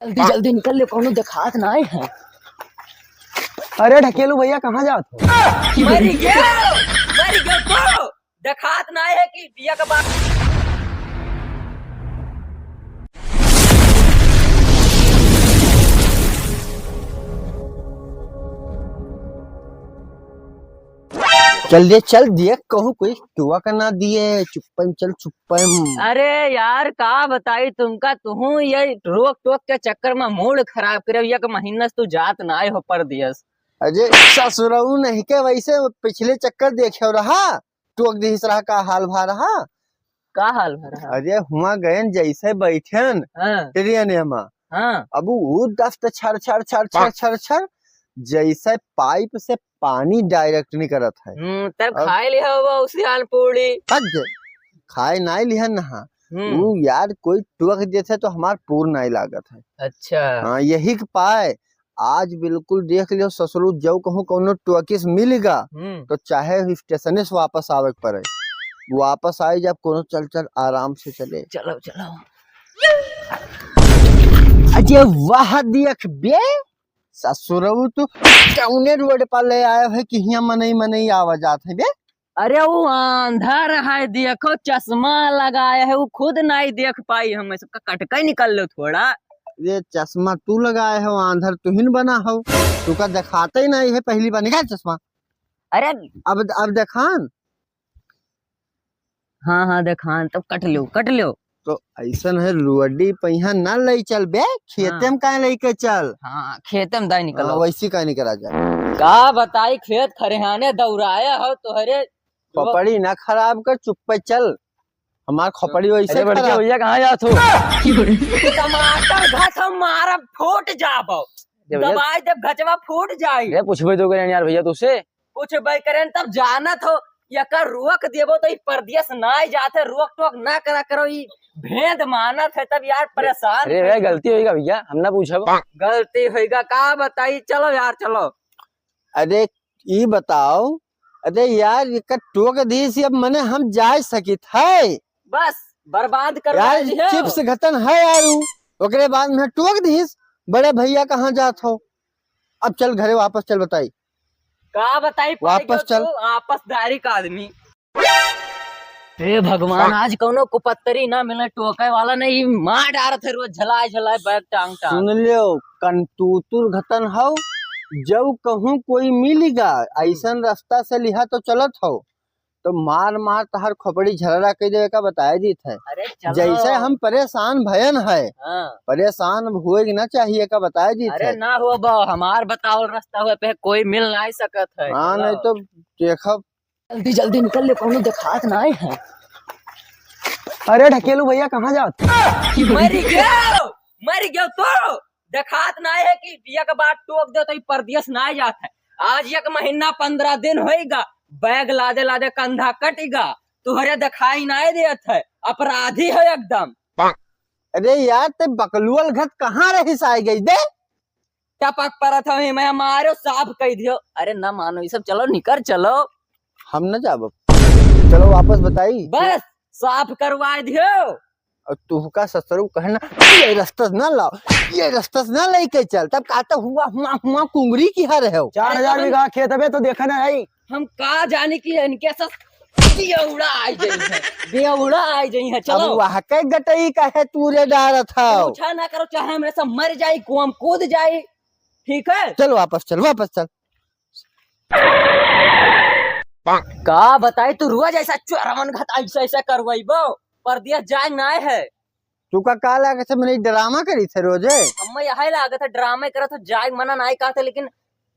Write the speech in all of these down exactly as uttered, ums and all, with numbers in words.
जल्दी जल्दी निकल ले, कौनो देखात नाहीं है। अरे ढकेलू भैया, कहाँ जात हो? मरी गया, मरी गया तो देखात नाहीं है कि बिया के बाद। चल दे, चल दे, कहूँ कोई टोक ना दिए, चुप्पन चल, चुप्पन। अरे यार, का बताई तुमका, तुहूँ ये रोक टोक के चक्कर में मूड खराब करे, एक महीना से तू जात नाहीं हो परदेस। अरे ससुरऊ नहीं के, वैसे पिछले चक्कर देखे रहा, टोक दिहिस रहा, का हाल भा रहा। का हाल भा रहा? अरे हुआं गयन जैसे बैठन हाँ। ट्रेन में, हाँ। अब ऊ दस्त छर छर छर छर हाँ। छर छर, जैसे पाइप से पानी direct निकरत है। हम्म, तब अब खाए लिहा हुआ उसी आन पूरी। हद, खाए नाहीं लिहन नहा। हम्म। ऊ यार कोई टोक देथे तो हमार पूर नाहीं लागत है। अच्छा। हाँ, यही के पाए आज बिल्कुल देख लियो ससुरू, जौ कहूँ कौनो टोकिस मिल गा, हम्म। तो चाहे स्टेशने से वापस आवे के पड़े, वापस आई जब कोनो चल चल आराम से चले। चलो, चलो। अरे वाह, देख बे, ससुरऊ तू कौने रोड पर ले आए है कि हियां मनई मनई आवा जात है बे? अरे वो आंधर है, देखो चश्मा लगाए है, वो खुद नाहीं देख पाई, हम सबका कटका ही निकल लो थोड़ा। ये चश्मा तू लगाए हो, आंधर तुहिन बना हो, तुका देखाते ही नाहीं है, पहली बार निकाल चश्मा। अरे अब, अब देखान। हाँ, हाँ, देखान, तब कट लो, कट लो। तो ऐसन है, रोडी पहिया ना लई चल बे, खेते हाँ। में काहे लई के चल? हाँ, खेते में दाई निकलो। हाँ, वैसी काहे निकला जाए? का बताई, खेत खरिहाने दौड़ाया हो तोहरे। खोपड़ी ना खराब कर, चुप्पे चल। हमार खोपड़ी वैसे अरे बड़के खराब। भैया, कहाँ जात हो? टमाटर घस हम मारब, फूट जाबो। अरे भैया। दबाई देब, घचवा फूट जाई। अरे पूछबे तो करें यार भैया तुझसे। पूछबे करें, तब जानत हो, एकर रोक देबो तो ई परदेस नाहीं जात है, रोक टोक ना करा करो, ई भेद मानत है, तब यार परेशान अरे कर भाई, दो। गलती होइगा भैया, हम ना पूछब। गलती होइगा, का बताई, चलो यार, चलो। अरे ई बताओ, अरे यार, एकर टोक दीस, अब मने हम जाए सकित है? बस, बर्बाद कर यार, डाली है। चिप्स घतन है यार उ, ओकरे बाद में टोक दीस, बड़े भैया कहाँ जात हो? अब चल घरे वापस चल, बताई। का बताई, वापस चल। तू आपसदारी का आदमी। हे भगवान, आज कौनो कुपत्तरी ना मिले, टोके वाला नहीं, मार डारत है रोज झलाए झलाए बैग टांग टांग। सुन लियो, कंतूतुर घतन हौ, जब कहूँ कोई मिलिगा, ऐसन रास्ता से लिहा तो चलत हौ, तो मार मार तहार खोपड़ी झररा कइ देवे का बताए दीत है। अरे चलो। जैसे हम परेशान भयन है, हाँ। परेशान होए के ना चाहिए का बताए दीत अरे है। ना हो बा, हमार बतावल रास्ता हुए पे कोई मिल नहीं सकत है। हाँ, चलो। नहीं तो देखब। जल्दी जल्दी निकल ले, कौनो देखात नाहीं है। अरे ढकेलू भैया, कहाँ जात? मरी गयो, मरी गयो तो। देखात नाहीं है कि बिया के बाद टोक दे तो ई परदेस नाहीं जात है। आज एक महीना पन्द्रह दिन होइगा, बैग लादे लादे कंधा कटिगा, तुहरे देखाई नाहीं देत है, अपराधी है एकदम। अरे यार, ते बकलुअल घत कहाँ रहिस, आइ गई दे? टपक परत हमी, मैं मारो साफ कइ दियो। अरे ना मानो, ई सब चलो, निकर चलो। हम न जाब। चलो वापस बताई। बस, साफ करवाए दियो। और तुहका ससुरू कहे ना, ये रास्ता से ना लाओ, ये रास्ता से ना लेके चल। तब कहता हुआ, हुआ, हुआ कुंगरी की हर है। चार हजार बीघा खेत हवे तो देखा ना है। हम का जानी कि इनके साथ बेवड़ा आइ जाई है, बेवड़ा आइ जाई है। चलो। अब वहाँ के गटई काहे तूरे डारत हौ? पूछा ना करो, चाहे हमरे से मर जाई, कुआं में कूद जाई, ठीक है? चल वापस चल, वापस चल। का बताई, तू रोज ऐसा चोरवन घत ऐसा ऐसा करवाइबो, परदेस जाए नाहीं है। तू का, का लागत है, मने ड्रामा करी थे रोजे? हमें यही लागत है, ड्रामा करत हो, जाए मना नाहीं कहते, लेकिन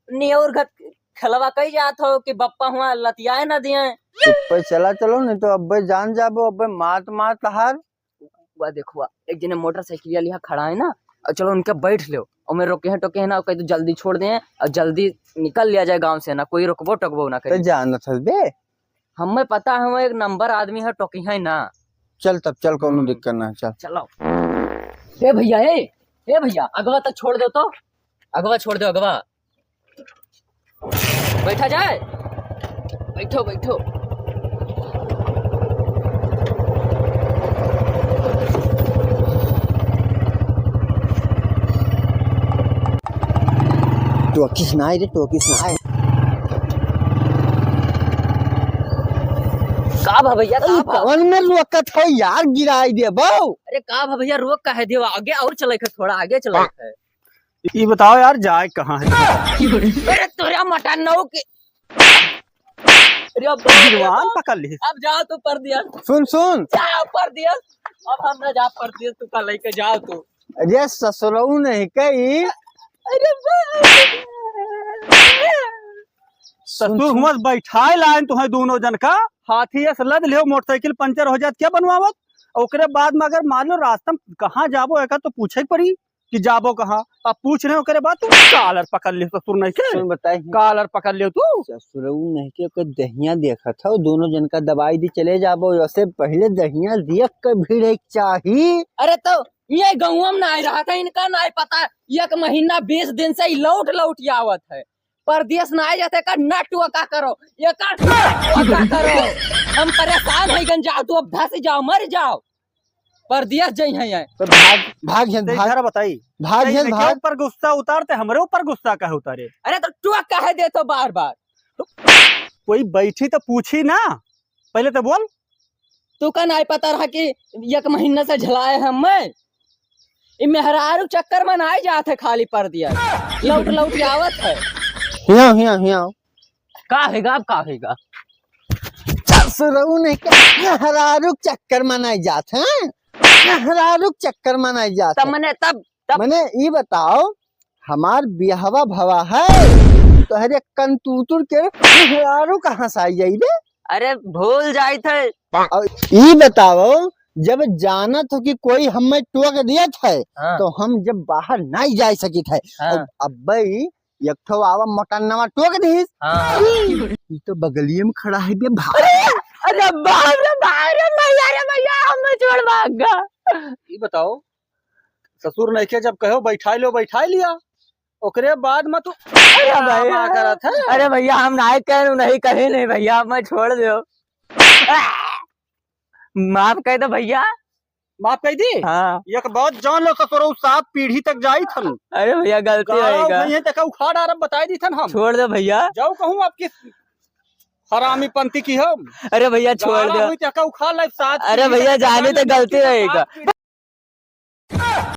नेउर घत खेलवा कइ जात हो कि बप्पा हुआ लतियाए ना दिए। चुप्पे चला चलो, नहीं तो अब्बे जान जाबो, अब्बे मात मात हार। वा देखो, वा, एक जने मोटरसाइकिल लिहा खड़ा है ना, और चलो उनके बैठ लो, और मैं रोके हैं टोके हैं ना, कहीं तो जल्दी छोड़ दें और जल्दी निकल लिया जाए गाँव से ना, कोई रोकबो टोकबो ना तो करे। जानत हस बे। हमें पता है, वो एक नंबर आदमी है, टोकी है ना। चल तब चल, कौनो हम्म। दिक्कत ना है, चल। चलो। ए भैया, ए, ए भैया, अगवा तो छोड़ दो तो, अगवा छोड़ दो, अगवा। बैठा जाए, बैठो, बैठो। टोकिस ना आए रे, टोकिस ना आए। का भा भैया, का अरे भा? कवन में रोकत हो यार, गिराई देबो। अरे का भा भैया, रोक काहे देवा, आगे और चले के, थोड़ा आगे चले के। ई बताओ यार, जाए कहाँ है? अरे तोरा मटन नौ के। अरे अब गिरवान पकड़ ली। अब जाओ तू परदेस। सुन, सुन। जाओ परदेस। अब हम ना जा परदेस, तू का लेके जाओ तू। अरे ससुरऊ नहीं कही। अरे बा- ससुर हुआ बैठाए लाइन तुम्हें दोनों जन का, हाथी से लद लियो, मोटरसाइकिल पंचर हो जात, क्या बनवावत? ओकरे बाद में अगर मान लो रास्ता में कहाँ जाबो, एका तो पूछे के पड़ी कि जाबो कहाँ। अब पूछ रहे हो, ओकरे बाद तू कालर पकड़ लियो ससुर नहीं के। सुन बताई। कालर पकड़ लियो तू। ससुरऊ नहीं के ओकर दहिया देखत हो, दोनों जन का दवाई दी चले जाबो, वैसे पहले दहिया देख के भिड़े के चाही। अरे तो ये गौवा में ना आए रहा था, इनका ना आए पता। एक महीना बीस दिन से ही लौट लौट आवत है। परदेस ना आए जाते का नटुआ का करो, ये का नटुआ का करो। हम परेशान है गन, जाओ तू अब धस जाओ, मर जाओ। परदेस जई हैं ये। तो भाग, भाग हेन, ते भाग। इधर बताई। भाग ते हेन, इनके भाग। ऊपर गुस्सा उतारते, हमरे ऊपर गुस्सा काहे उतारे? अरे तो टुआ काहे देतो बार बार? कोई बैठी तो पूछी ना, पहले तो बोल। तू का नाई पता रहा कि एक महीना से झलाए हम मैं? ई मेहरारू चक्कर में नाई जात है खाली परदेस, लौट लौट के आवत है। हियाँ, हियाँ, हियाँ। का होइगा, अब का होइगा? ससुरऊ नहीं के मेहरारू चक्कर में नाई जात है, मेहरारू चक्कर में नाई जात तब है। मने तब, तब मने ई बताओ, हमार बियाहवा भवा है, तोहरे कंतूतुर के मेहरारू कहाँ से आई जाई बे? अरे भूल जाइत है। और ई बताओ, जब जानत हो कि कोई हमें टोक दियत है, हाँ। तो हम जब बाहर नहीं जा सकित है, हाँ। और अब्बे एक ठो आवा मोटन्नवा टोक दिहिस। हाँ। ई तो बगलिए में खड़ा है बे भाई। अरे, अरे बाप रे बाप रे, मैया रे मैया, हमें छोड़ भाग गा। ई बताओ, ससुर नहीं के जब कहो बैठाई लो, बैठाई लिया, ओकरे बाद में तू अरे भैया, ड्रामा करत है। अरे भैया, हम नाई कहन, नहीं कहे नहीं भैया, मैं छोड़ दो। माफ कह दो भैया। माफ कह दी? हाँ। एक बात जान लो ससुरऊ, सात पीढ़ी तक जाई थन। अरे भैया, गलती गाड़ा होइगा। उठाई है, देखा उखाड़ आरब बताई दी थन हम। छोड़ दो भैया। जाओ कहूँ आपकी हरामी पंथी की हम। अरे भैया, छोड़ गाड़ा दो। हुई, देखा उखाड़ लाइब सात अरे पीढ़ी भैया, तक जाने जाने तो गलती गलती तो होइगा। सात पीढ़ी